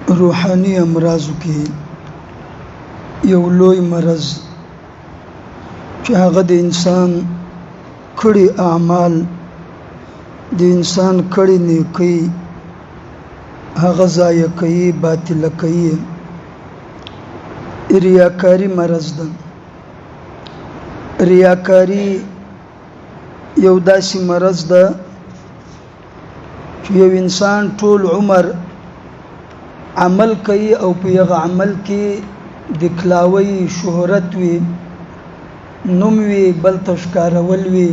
روحاني امراضو کې یو لوی مرض چې هغه د انسان کړي اعمال، د انسان کړي نیکي هغه ضایع کوي، باطل کوي، ریاکاري مرض ده. ریاکاري یو داسې مرض ده چې یو انسان ټول عمر عمل کوي او په هغه عمل کې د کلاوي شهرت وي، نوم وي، بل ته ښکارول وي،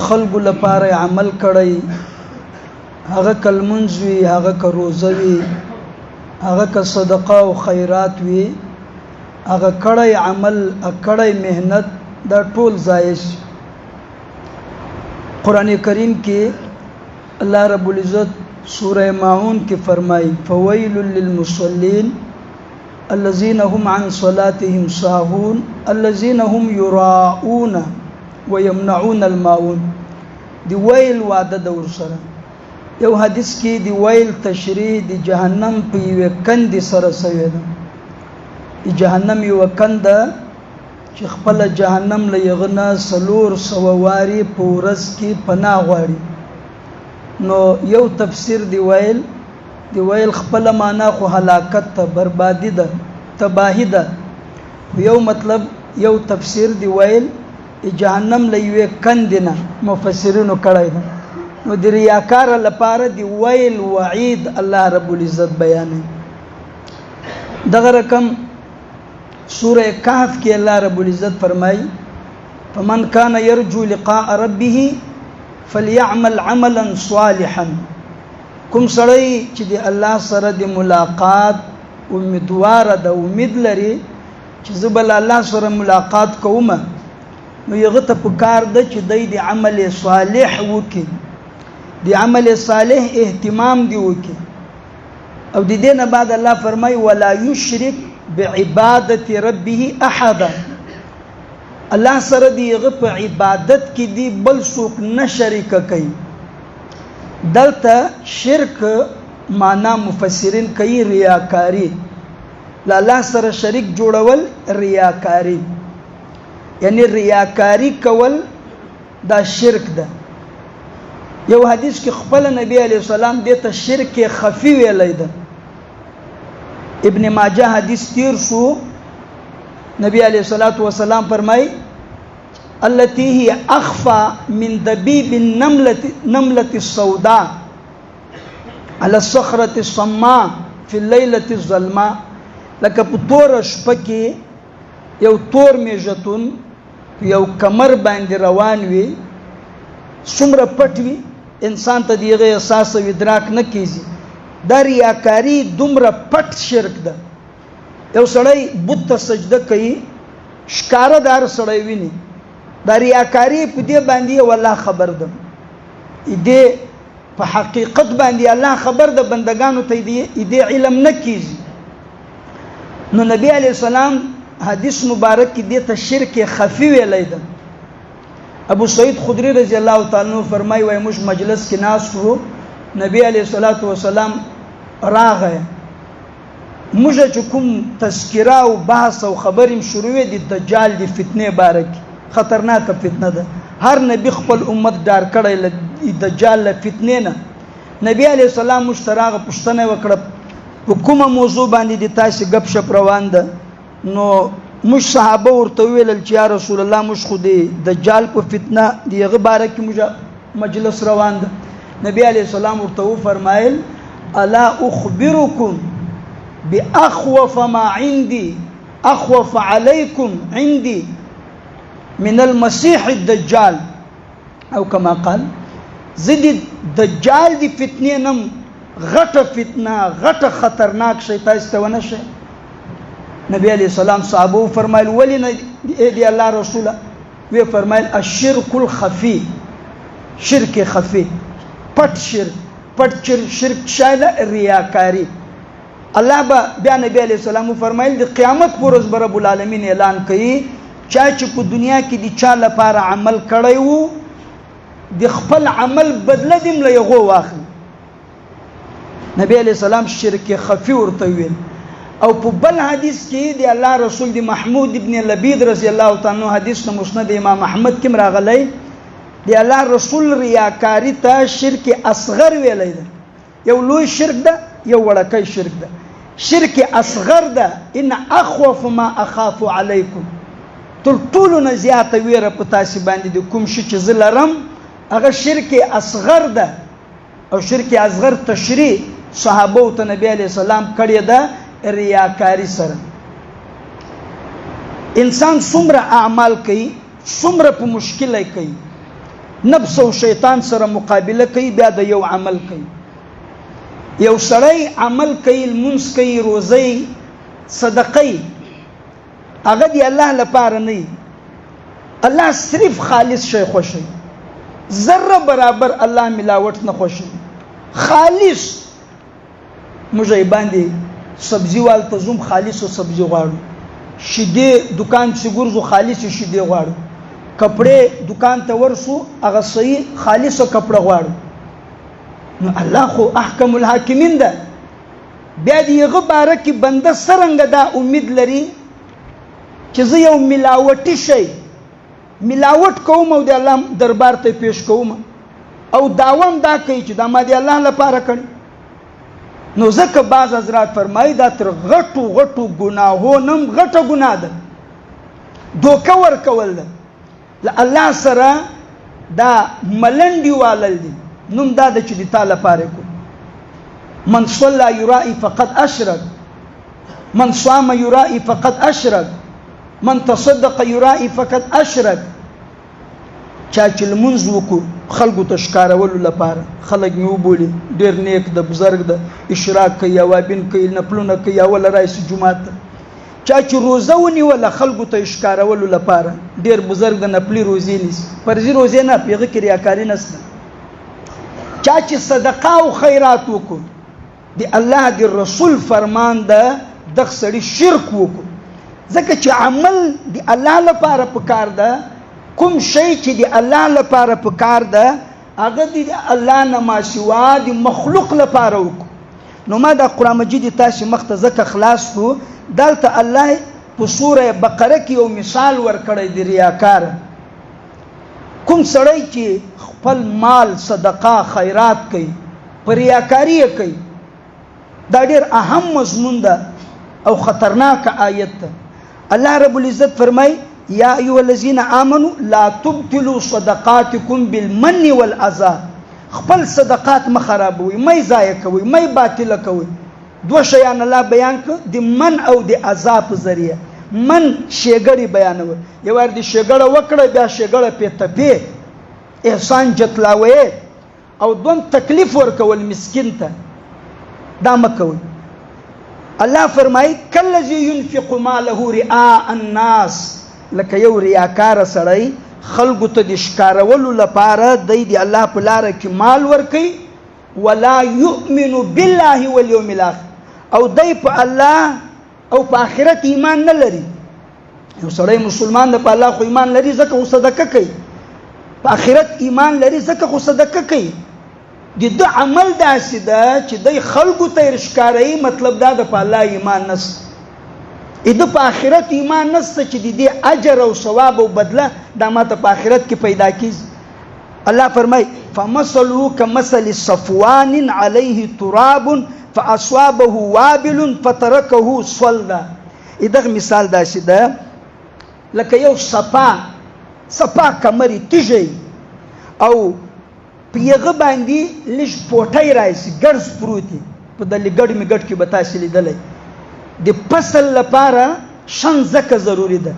خلکو لپاره عمل کړی، هغه که لمونځ وي، هغه که روزه وي، هغه که صدقه او خیرات وي، هغه کړی عمل، کړی مهنت دا ټول ضایع شي. قرآن کریم کې الله رب العزت سوره ماعون کې فرمایي: فویل للمصلین الذين هم عن صلاتهم ساهون الذين هم يراءون ويمنعون الماعون. دی ویل وعده د ورسره یو حدیث کې دی ویل تشریح د جهنم په یوې کندې سره سوې ده. د جهنم یوه کنده چې خپله جهنم له هغه نه 400 وارې په ورځ کې پناه غواړي. نو یو تفسیر دی ویل، دی ویل خپله معنا خو هلاکت ته، بربادي ده، تباهي ده، خو یو مطلب یو تفسیر دی ویل جهنم له یوې کندې نه مفسرینو کړی ده. نو د ریاکار لپاره دی ویل وعید الله رب العزت بیانوي. دغه رقم سوره کهف کې الله رب العزت فرمایي: فمن كان يرجو لقاء ربه فليعمل عملا صالحا. کوم سړی چې د الله سره د ملاقات امیدوار ده، امید لري چې زه به له الله سره ملاقات کوم، نو هغه ته پکار ده چې دی د عمل صالح وکړي، د عمل صالح اهتمام دی وکړي. او د دې نه بعد الله فرمایي: ولا یشرک بعبادت ربه احدا. الله سره دی هغه په عبادت کې دی بل څوک نه شریک کوي. دلته شرک معنا مفسرین کوي ریاکاری، له الله سره شریک جوړول ریاکاری، یعنی ریاکاری کول دا شرک ده. یو حدیث کې خپل نبی علیه السلام دې ته شرک خفي ویلی ده. ابن ماجه حدیث تیر شو، نبی علیه الصلاة والسلام فرمای: التي هي اخفى من دبيب النملة نملة السوداء على الصخرة الصماء في الليلة الظلماء. لکه په توره شپه کې یو تور میژتون په یو کمر باندې روان وي، څومره پټ وي انسان ته د هغه احساس او ادراک نه کیږي. دا ریاکاري دومره پټ شرک ده. یو سړی بت ته سجده کوي، ښکاره د هر سړی ویني، دا ریاکاري په دې باندې یو الله خبر ده، دې په حقیقت باندې الله خبر ده، بندگانو ته دې علم نه کیږي. نو نبی علیه السلام حدیث مبارک کې دې ته شرک خفي ویلی ده. ابو سعید خدری رضی الله تعالی عنہ فرمایي: وای موږ مجلس کې ناست وو، نبی علیه الصلاة والسلام راغی، موږ چې کوم تذکره او بحث او خبرې هم شروع وې د دجال د فتنې باره کې، خطرناکه فتنه ده، هر نبی خپل امت ډار کړی له دجال له فتنې نه. نبی علیه السلام موږ ته راغی، پوښتنه یې وکړه په کومه موضوع باندې د تاسې ګپ شپ روان ده؟ نو موږ صحابه ورته وویل چې یا رسول الله موږ خو د دجال په فتنه د هغه باره کې موږ مجلس روان ده. نبی علیه السلام ورته وفرمایل: الا اخبرکم باخوف ما عندي اخوف عليكم عندي من المسيح الدجال او کما قال. زه د دجال د فتنې نم غټه فتنه، غټه خطرناک شی تاسو ته ونه شي. نبی علیه السلام صحابه فرمایل: ولې نه ای دی الله رسوله؟ وی فرمایل: الشرک الخفي، شرک خفي، پټ شرک، پټ شرک شاید ریاکاری. الله به بیا نبی علیه السلام فرمایل د قیامت پر ورځ به رب العالمین اعلان کوي چا چې په دنیا کې د چا لپاره عمل کړی وو د خپل عمل بدله دې له هغو واخلي. نبی علیہ السلام شرک خفي ورته ویل. او په بل حدیث کې دی الله رسول دی محمود ابن لبید رضی الله تعالی عنہ حدیث نو مسند امام احمد کې راغلی دی، الله رسول ریاکاری ته شرک اصغر ویلی ده. یو لوی شرک ده، یو وړکی شرک ده. شرک اصغر ده، ان اخوف ما اخاف علیکم، تر ټولو نه زیاته ویره په تاسې باندې د کوم شي چې زه لرم هغه شرک اصغر ده. او شرک اصغر تشریح صحابو ته نبی علیہ السلام کړې ده ریاکاری سره. انسان څومره اعمال کوي، څومره په مشکله کوي، نفس او شیطان سره مقابله کوي، بیا د یو عمل کوي. یو سړی عمل کوي، لمونځ کوي، روزه، صدقه، هغه دی الله لپاره نه، الله صرف خالص شی خوښوي، ذره برابر الله ملاوت نه خوښوي، خالص. موږ یې باندې سبزي وال ته ځو، خالصو سبزي غواړو، شیدې دکان چې ګرځو خالصې شیدې غواړو، کپړې دکان ته ورسو هغه صحیح خالصه کپړه غواړو. نو الله خو احکم الحاکمین ده، بیا د هغه باره کې بنده څرنګه دا امید لري چې زه یو ملاوټي شی ملاوټ کوم او د الله دربار ته پیش کوم، او داوام دا کوي چې دا ما د الله لپاره کړی. نو ځکه بعض حضرات فرمایي دا تر غټو غټو ګناهو نم غټه ګناه ده، دوکه ورکول ده، له الله سره دا ملنډي والل دي. نوم دا ده چې د تا لپاره کوم. من صلى يرائي فقد أشرك، من صام يرائي فقد أشرك، من تصدق يرائي فقد أشرك. چا چې لمونځ وکړو خلکو ته ښکارولو لپاره، خلک مې وبولي ډېر نیک ده، بزرګ ده، اشراق کوي، اوابین کوي، نفلونه کوي، اوله راشي جومات ته. چا چې روزه ونیوله خلکو ته ښکارولو لپاره، ډېر بزرګ ده، نفلي روزې نیسي، فرضي روزې نه، په هغه کې ریاکاري نشته. چا چې صدقه او خیرات وکړو، د الله د رسول فرمان ده دغه سړي شرک وکړو. ځکه چې عمل د الله لپاره پکار ده، کوم شی چې د الله لپاره پکار ده هغه د الله نه ماسوا د مخلوق لپاره وکړو. نو ما دا قرآن مجید تاسې مخته ځکه خلاص کړو، دلته الله په سوره بقره کې یو مثال ورکړی د ریاکار. کوم سړی چې خپل مال صدقه خیرات کوي، په ریاکاري یې کوي، دا ډېر اهم مضمون ده او خطرناک آیت ده. الله رب العزت فرمای یا ایها الذین آمنوا لا تبطلوا صدقاتکم بالمن والاذى، خپل صدقات مه خرابوئ، مه یې ضایع کوئ، مه یې باطله کوئ. دوه شیان الله بیان کړ، د من او د اذا په ذریعه. من ښېګړې بیانول، یو وار دې ښېګړه وکړه بیا ښېګړه پې تپې، احسان جتلاوې، او دوم تکلیف ورکول مسکین ته، دا مه کوئ. الله فرمایي کالذي ينفق ماله رئاء الناس، لکه یو ریاکاره سړی خلکو ته د ښکارولو لپاره دی د الله په لاره کې مال ورکوي، ولا یؤمن بالله والیوم الاخر، او دی په الله او په آخرت ایمان نه لري. یو سړی مسلمان دی، په الله خو ایمان لري ځکه خو صدقه کوي، په آخرت ایمان لري ځکه خو صدقه کوي. د ده عمل داسې ده چې دی خلکو ته یې ښکاروي، مطلب دا ده په الله ایمان نشته، د په آخرت ایمان نشته چې د دې اجر او ثواب او بدله دا ماته په آخرت کې پیدا کیږي. الله فرمای فمثله كمثل صفوان عليه تراب فاصابه وابل فتركه صلدا. دغه مثال داسې ده لکه یو صفا صفا کمرې تیږی او په هغه باندې لږ پوټی راشي، ګرز پروت وي، په د لګړ مې ګډ کې به تاسې لیدلی. د فصل لپاره ښه مځکه ضروري ده،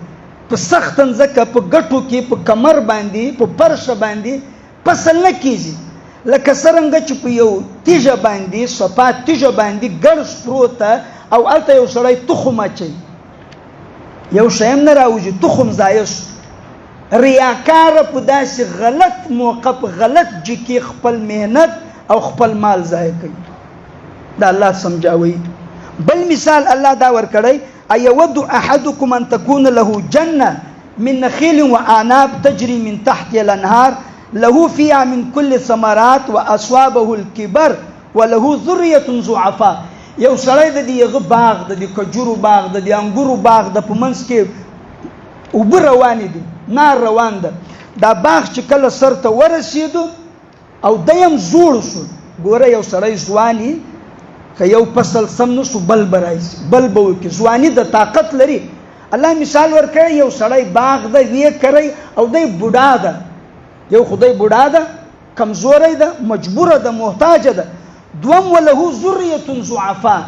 په سخته مځکه په ګټو کې په کمر باندې په پرشه باندې فصل نه کیږي. لکه څرنګه چې په یو تیږه باندې صفا تیږه باندې ګرز پروت ده او هلته یو سړی تخم اچوي، یو شی هم نه راوځي، تخم ضایع شو. ریاکاره په داسې غلط موقع په غلط جي کې خپل محنت او خپل مال ضایع کوي. دا الله سمجاوي. بل مثال الله دا ورکړی، ايود احدكم ان تكون له جنه من نخيل وأعناب تجري من تحت الانهار له فيها من كل ثمرات واصابه الكبر وله ذریة ضعفاء. یو سړی د دې هغه باغ د دې کجورو باغ د دې انګورو باغ د په منځ کې اوبه روانې دي، نار روان ده. دا باغ چې کله سر ته ورسېدو او دی هم زوړ شو. ګوره یو سړی ځواني که یو فصل سم نه شو بل به راشي، بل به وکړي، ځواني د طاقت لري. الله مثال ورکړی، یو سړی باغ ده ویې کری او دی بوډا ده، یو خو دی بوډا ده، کمزوری ده، مجبوره ده، محتاجه ده. دوم وله ذریة ضعفاء،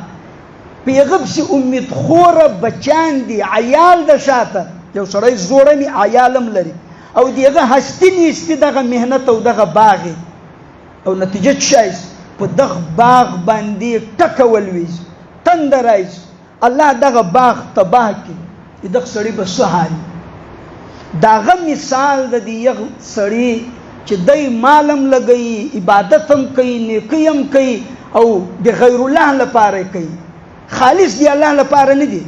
په هغه پسې امید خوره بچیان دي، عیال ده شاته. یو سړی زوړ هم عیال هم لري او د هغه هستي نیستي دغه محنت او دغه باغ او نتیجه څه شی؟ په دغه باغ باندې ټکه ولوېږي، تنده راځي، الله دغه باغ تباه کړي، دغه سړي به څه حال؟ داغه مثال د دې یو سړي چې دی مال هم لګوي، عبادت هم کوي، نیکي هم کوي او د غیر الله لپاره کوي، خالص دی الله لپاره نه دی.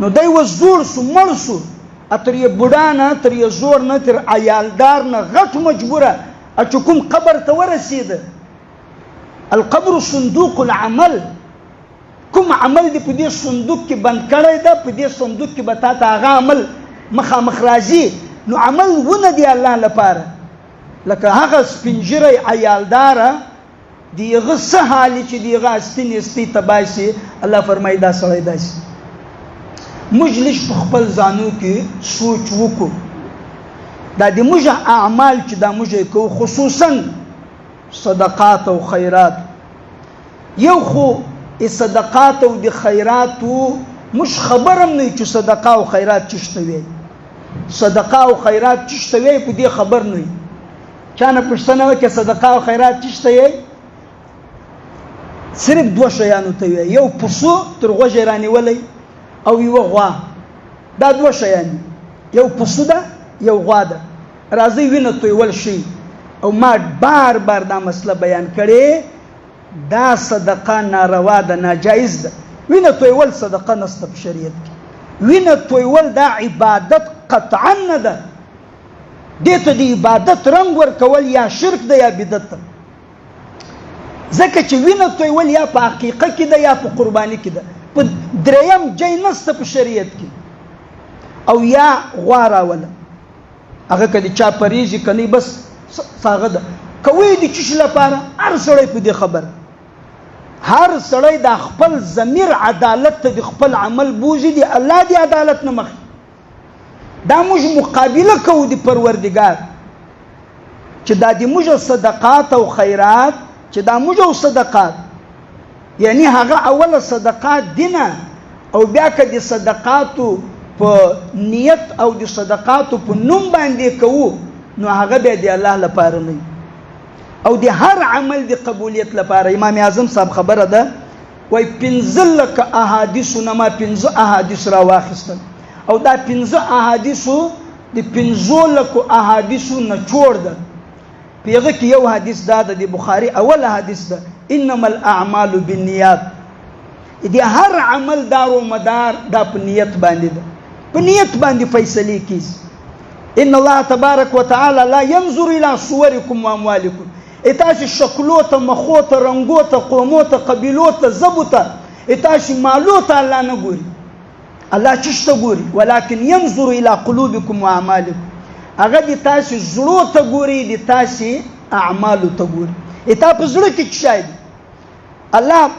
نو دی اوس زوړ سو، مړ سو، تر یې بوډا نه، تر یې زوړ نه، تر عیالدار نه غټ مجبوره چې کوم قبر ته ورسېده. القبر صندوق العمل، کوم عمل دی په دې صندوق کې بند کړی ده، په دې صندوق کې به تا ته هغه عمل مخامخ راځي. نو عمل ونه دی الله لپاره، لکه هغه سپین ږیری عیالداره د هغه څه حال چې د هغه هستي نیستي تباه شي. الله فرمایي دا سړی داسې. موږ لږ په خپل ځانو کې سوچ وکړو، دا د موږ اعمال چې دا موږ یې کوو، خصوصا صدقات او خیرات. یو خو صدقات او د خیراتو موږ خبر هم نه یو چې صدقه او خیرات چشته وي، صدقه او خیرات چشته وي، په دې خبر نه یو. چا نه پوښتنه وکړه صدقه او خیرات چشته وي، صرف دوه شیانو ته وي، یو پسو تر غوږ یې رانیولی او یوه غوا. دا دوه شیان دي، یو پسو ده یو غوا ده. راځئ وینه تویول شي. او ما بار بار دا مسله بیان کړې، دا صدقه ناروا ده، ناجایز ده. وینه تویول صدقه نسته په شریعت کې، وینه تویول دا عبادت قطعا نه ده. دې ته د عبادت رنګ ورکول یا شرک ده یا بدعت ده، ځکه چې وینه تویول یا په حقیقه کې ده یا په قرباني کې ده، په دریم جای نسته په شریعت کې. او یا غوا راوله، هغه که د چا پرېږي که نه بس هغه ده، کوي د چیش لپاره. هر سړی په دې خبر، هر سړی دا خپل ضمیر عدالت ته د خپل عمل بوزي، دی الله دی عدالت نه مخ. دا موږ مقابله کوو د پروردګار چې دا د موږ صدقات او خیرات، چې دا موږ او صدقات یعنی هغه اوله صدقات دینه، او بیا که د صدقاتو په نیت او د صدقاتو په نوم باندې کوو نو هغه بیا د الله لپاره نه، او د هر عمل د قبولیت لپاره. امام اعظم صاحب خبره ده، وای 15 لکه احادیثو نه ما 5 احادیث را واخیستل، او دا 5 احادیثو د 5 لکو احادیثو نچوړ ده. په هغه کې یو حدیث دا ده، د بخاري اول حدیث ده، انما الاعمال بالنیات. د هر عمل دارو مدار دا په نیت باندې ده، په نیت باندې فیصلې کیږي. ان الله تبارک وتعالى لا ينظر الى صوركم واموالكم. تاسو شکلو ته، مخو ته، رنګو ته، قومو ته، قبیلو ته، زبو ته، تاسو مالو ته الله نه ګوري. الله چشته ګوري؟ ولكن ينظر الى قلوبكم واعمالكم. هغه د تاسو زړو ته ګوري، د تاسو اعمالو ته ګوري. تا په زړه کې څه دی؟ الله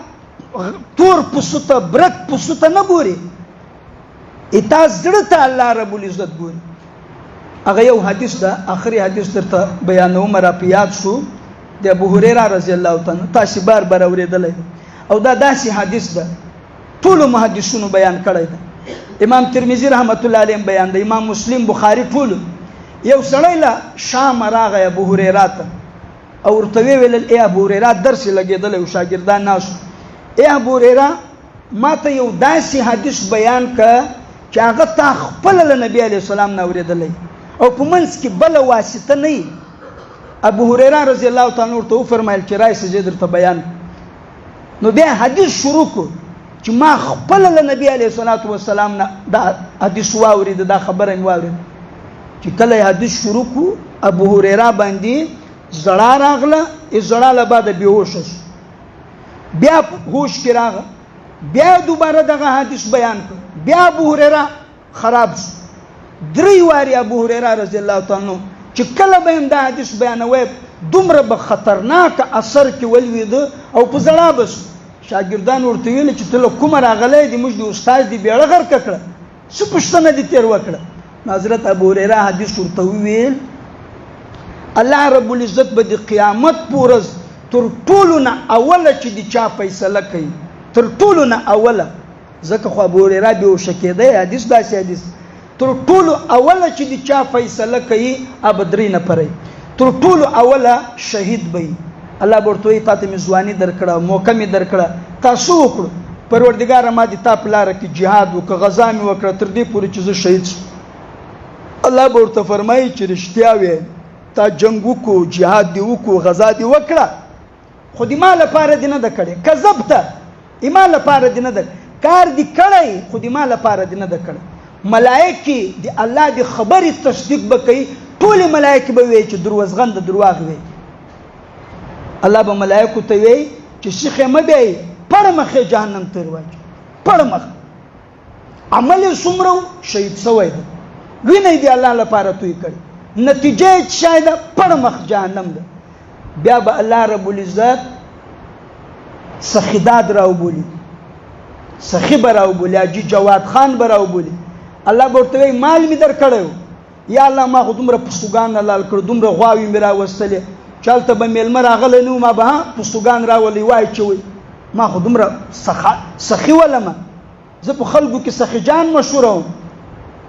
تور پسو ته، برک پسو ته نه ګوري، تا زړه ته الله رب العزت ګوري. هغه یو حدیث ده، آخري حدیث درته بیانوم، را په یاد شو، د ابو هریره رضی الله تعالی تاسو بار بار اورېدلی، او دا داسې حدیث ده ټولو محدثونو بیان کړی ده. امام ترمذي رحمت الله علیه بیان ده، امام مسلم، بخاري، ټولو. یو سړی له شامه راغی ابو هریره ته او ورته ویې ویل، ای ابو هریره، درس یې لګېدلی و، شاګردان ناست، ای ابو هریره ما ته یو داسې حدیث بیان که چې هغه تا خپله له نبي علیه السلام نه اورېدلی او په منځ کې بله واسطه نه وي. ابو هریره رضی الله تعالی ورته وفرمایل چې راشي زه درته بیان. نو بیا حدیث شروع کړو چې ما خپله له نبي علیه الصلاة والسلام نه دا حدیث واورېده، دا خبره مې واورېده. چې کله یې حدیث شروع کړو، ابو هریره باندې ژړا راغله، ژړا له بعده بېهوشه شو، بیا هوش کې راغله، بیا دوباره دغه حدیث بیان کړ، بیا ابو هریره خراب شو. درې وارې ابو هریره رضی الله تعالی عنه چې کله به هم دا حدیث بیانوی دومره به خطرناک اثر کې ولوېده او په ژړا به شو. شاګردان ورته ویل چې ته له کومه راغلی دي، موږ د استاد دې بېړه غرقه کړه، څه پوښتنه دې تېر وکړه؟ نو حضرت ابو هریره حدیث ورته وویل، الله رب العزت به د قیامت په ورځ تر ټولو نه اوله چې د چا فیصله کوي، تر ټولو نه اوله، ځکه خو ابو هریره بېهوشه کېدی، حدیث داسې حدیث، تر ټولو اوله چې د چا فیصله کوي هغه به درې نفره وي، تر ټولو اوله شهید به وي. الله به ورته وایي تا ته مې ځواني درکړه، موقع مې درکړه، تا څه وکړو؟ پروردګاره ما د تا په لاره کې جهاد وکړ، غزا مې وکړه، تر دې پورې چې زه شهید شوم. الله به ورته فرمایي چې رښتیا وې، تا جنګ وکړو، جهاد دې وکړو، غزا دې وکړه، خو د ما لپاره دې نه ده کړې. کذبته، د ما لپاره دې نه ده، کار دې کړی خو د ما لپاره دې نه ده کړی. ملایکې د الله د خبرې تصدیق به کوي، ټولې ملایکې به وایي چې دروازغن د درواغ وایي. الله به ملایکو ته وایي چې سیخې مه بیایي، پړ مخ یې جهنم ته ورواچوي، پړ مخ. عمل یې څومره و، شهید سوی دی، وینه یې د الله لپاره توی کړې، نتیجه یې څه شی ده؟ پړ مخ جهنم ده. بیا به الله رب العزت سخیداد راوبولي، سخي به راوبولي، حاجي جواد خان به راوبولي. الله به ورته وایي مال مې درکړی و، یا الله ما خو دومره پسوګان حلال کړو، دومره غواوې مې راوستلې چې هلته به مېلمه راغلی نه و، ما به پسوګان راولئ وایچوئ، ما خو دومره سخي ولمه، زه په خلکو کې سخي جان مشهور وم.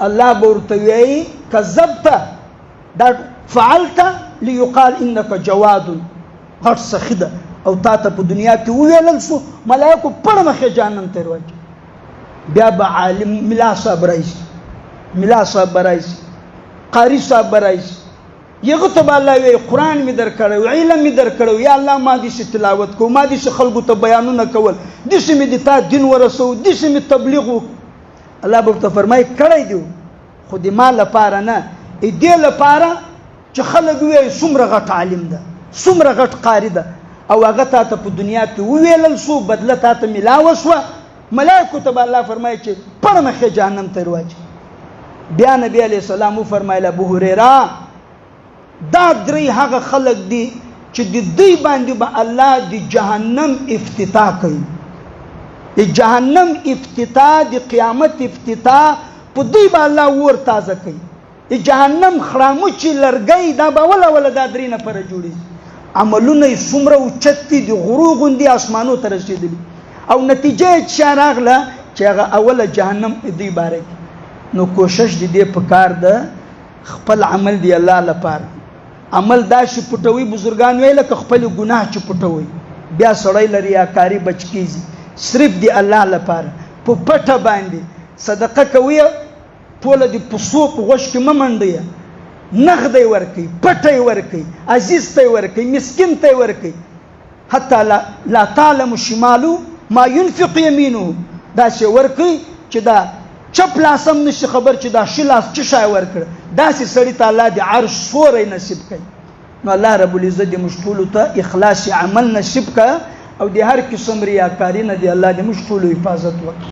الله به ورته وایي کذبته، دا فعلت لیقال انک جواد، غټ سخي ده او تا ته په دنیا کې وویلل سو، ملایکو پړ مخې جهنم ته ورواچوي. بیا به عالم ملا صاحب راشي، ملا صاحب به راشي، قاري صاحب به راشي، یغه ته به الله وایي قرآن مې درکړی و، علم مې درکړی و، یا الله ما داسې تلاوت کو، ما داسې خلکو ته بیانونه کول، داسې مې د تا دین ورسو، داسې مې تبلیغ وکړو. الله به ورته فرمایي کړی دی خو د ما لپاره نه، دې لپاره چې خلک ووایي څومره غټ عالم ده، څومره غټ قاري ده، او هغه تا ته په دنیا کې وویلل سو، بدله تا ته ملاوه شوه. ملایکو ته به الله فرمایي چې پړ مخې جهنم ته ورواچوي. بیا نبی علیه السلام وفرمایل ابو هریره دا درې هغه خلک دي چې د دوی باندې به الله د جهنم افتتاح کوي. د جهنم افتتاح، د قیامت افتتاح په دوی به الله ور تازه کوي. د جهنم خراموچې لرګی دا به اوله اوله دا درې نفره جوړېږي. عملونه یې څومره اوچت دي، د غرو غوندې آسمانو ته رسېدلي، او نتیجه یې چې راغله چې هغه اوله جهنم دوی باره کې. نو کوشش د دې په کار ده خپل عمل دی الله لپاره عمل داسې پټوي، بزرګان ویل که خپل ګناه چې پټوي بیا سړی له ریاکاري بچ کېږي. صرف دی الله لپاره په پټه باندې صدقه کوي، ټوله د پسو په غوږ کې مه منډیه، نغده یې ورکوي، پټه یې ورکوي، عزیز ته یې ورکوي، مسکین ته یې ورکوي، حتی لا تعلم شمالو ما ينفق يمينه، داسې ورکوي چې دا چپ لاس هم نشي خبر چې دا ښي لاس څه شی ورکړ. داسې سړي ته الله د عرش سوری نصیب کوي. نو الله رب العزت دې موږ ټولو ته اخلاص عمل نصیب کړه، او د هر قسم ریاکاري نه دې الله دې موږ ټولو حفاظت وکړي.